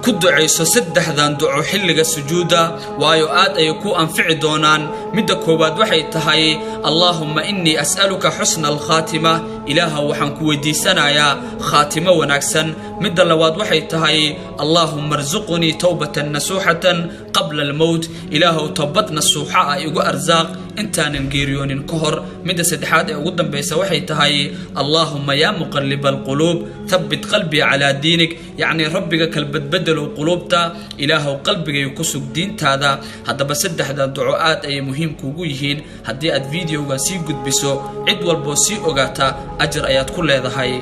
Ku ducayso saddexdan duco xilliga sujuudda, waayo aad ayay ku anfici doonaan. Midda koowaad waxay tahay: "Allaahumma innii as'aluka xusna alkhaatima." Ilaaha, waxaan ku weydiisanayaa khaatimo wanaagsan. Midda labaad waxay tahay: "Allaahumma arsuqnii towbatan nasuuxatan qabla almowt." Ilaahow, towbad nasuuxa ah igu arsaaq intaanan geeriyoonin ka hor. Midda saddexaad ee ugu dambaysa waxay tahay: "Allaahumma yaa muqalliba alquluub, thabbit qalbii calaa diinik." Yacnii, Rabbiga kalbadbedelow quluubta, Ilaahow, qalbigay ku sug diintaada. Haddaba saddexdan duco aad ayay muhiim kuugu yihiin. Haddii aad videogan sii gudbiso, cid walboo sii ogaata, ajar ayaad ku leedahay.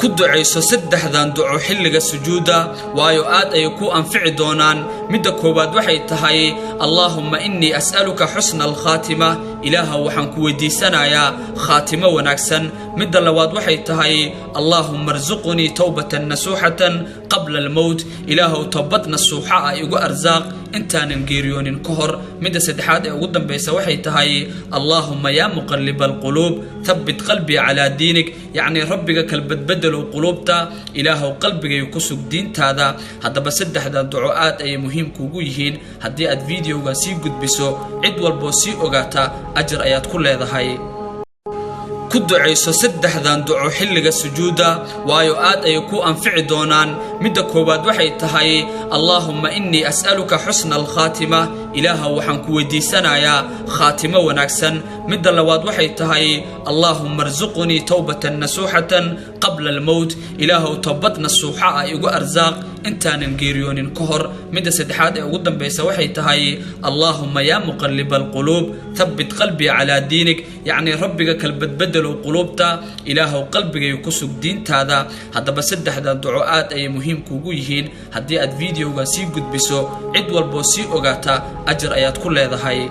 Ku ducayso saddexdan duco xilliga sujuudda, waayo aad ayay ku anfici doonaan. Midda koowaad waxay tahay: "Allaahumma innii as'aluka xusna alkhaatima." Ilaaha, waxaan ku weydiisanayaa khaatimo wanaagsan. Midda labaad waxay tahay: "Allaahumma arsuqnii towbatan nasuuxatan qabla almowt." Ilaahow, towbad nasuuxa ah igu arsaaq intaanan geeriyoonin ka hor. Midda saddexaad ee ugu dambaysa waxay tahay: "Allaahumma yaa muqalliba alquluub, thabbit qalbii calaa diinik." Yacnii, Rabbiga kalbadbedelow quluubta, Ilaahow, qalbigay ku sug diintaada. Haddaba saddexdan duco aad ayay muhiim kuugu yihiin. Haddii aad videogan sii gudbiso, cid walboo sii ogaata, ajar ayaad ku leedahay. Ku ducayso saddexdan duco xilliga sujuudda, waayo aad ayay ku anfici doonaan. Midda koowaad waxay tahay: "Allaahumma innii as'aluka xusna alkhaatima." Ilaaha, waxaan ku weydiisanayaa khaatimo wanaagsan. Midda labaad waxay tahay: "Allaahumma arsuqnii towbatan nasuuxatan qabla almowt." Ilaahow, towbad nasuuxa ah igu arsaaq intaanan geeriyoonin ka hor. Midda saddexaad ee ugu dambaysa waxay tahay: "Allaahumma yaa muqalliba alquluub, thabbit qalbii calaa diinik." Yacnii, Rabbiga kalbadbedelow quluubta, Ilaahow, qalbigay ku sug diintaada. Haddaba saddexdan duco aad ayay muhiim kuugu yihiin. Haddii aad videogan sii gudbiso, cid walboo sii ogaata, ajar ayaad ku leedahay.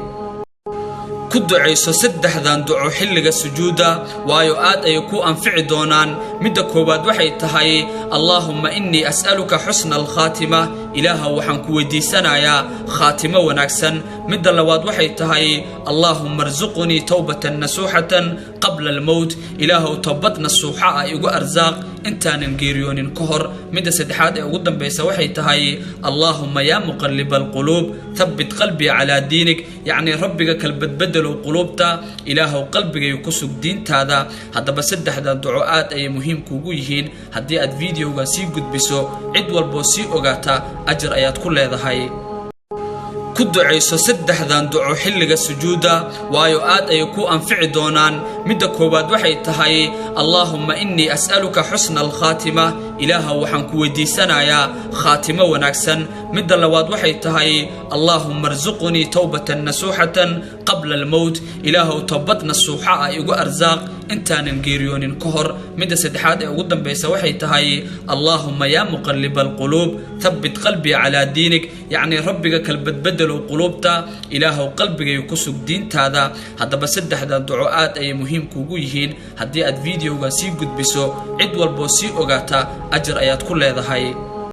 Ku ducayso saddexdan duco xilliga sujuudda, waayo aad ayay ku anfici doonaan. Midda koowaad waxay tahay: "Allaahumma innii as'aluka xusna alkhaatima." Ilaaha, waxaan ku weydiisanayaa khaatimo wanaagsan. Midda labaad waxay tahay: "Allaahumma arsuqnii towbatan nasuuxatan qabla almowt." Ilaahow, towbad nasuuxa ah igu arsaaq intaanan geeriyoonin ka hor. Midda saddexaad ee ugu dambaysa waxay tahay: "Allaahumma yaa muqalliba alquluub, thabbit qalbii calaa diinik." Yacnii, Rabbiga kalbadbedelow quluubta, Ilaahow, qalbigay ku sug diintaada. Haddaba saddexdan duco aad ayay muhiim kuugu yihiin. Haddii aad videogan sii gudbiso, cid walboo sii ogaata, ajar ayaad ku leedahay. Ku ducayso saddexdan duco xilliga sujuudda, waayo aad ayay ku anfici doonaan. Midda koowaad waxay tahay: "Allaahumma innii as'aluka xusna alkhaatima." Ilaaha, waxaan ku weydiisanayaa khaatimo wanaagsan. Midda labaad waxay tahay: "Allaahumma arsuqnii towbatan nasuuxatan qabla almowt." Ilaahow, towbad nasuuxa ah igu arsaaq intaanan geeriyoonin ka hor. Midda saddexaad ee ugu dambaysa waxay tahay: "Allaahumma yaa muqalliba alquluub, thabbit qalbii calaa diinik." Yacnii, Rabbiga kalbadbedelow quluubta, Ilaahow, qalbigay ku sug diintaada. Haddaba saddexdan duco aad ayay muhiim kuugu yihiin. Haddii aad videogan sii gudbiso, cid walboo sii ogaata, ajar ayaad ku leedahay.